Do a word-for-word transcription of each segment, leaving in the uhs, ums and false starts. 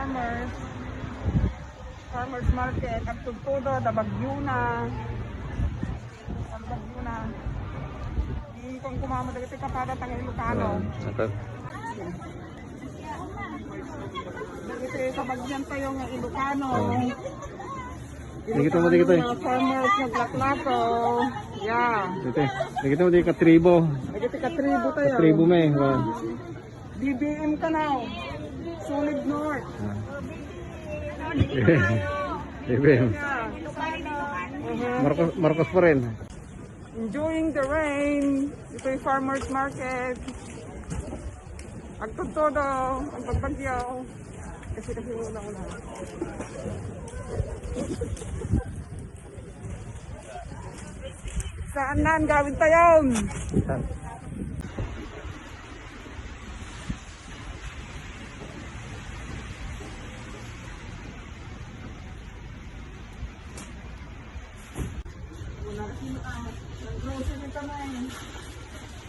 Farmers, farmers market, agtudtudo, da Baguio na. Da Baguio na. Di kong kumama dagiti kapada tayo Ilocano. Ah, saka. Dagiti kabagian tayo nga Ilocano. Ah. Dagiti mo, dagiti. Ilocano nga farmers, naglaklato. Yeah. Dagiti, dagiti mo, dagiti katribo. Dagiti katribo tayo. Katribo, may. Wow. B B M ka na. Solid North. Ah. B B M. Yeah. Uh-huh. Marcos, Marcos pa rin. Enjoying the rain. Ito'y farmers market. Agtudtudo, agbagbagyo. Kasi, kasi muna ko na. Saan na ang gawin tayo? Una, ah, nag-grocery kami.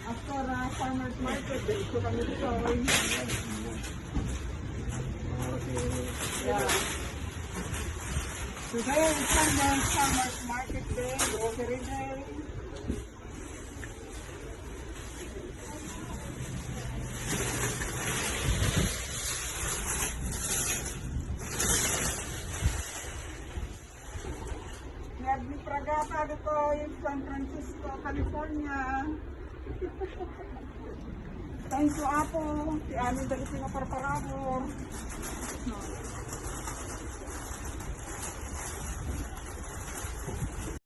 After, ah, farmers market, dito kami dito. Yeah. Today is Sunday, farmers market day, grocery day. Nagmipragata dito yung San Francisco, California. Thank you, Apo. Ti amin dagiti nga parparabur.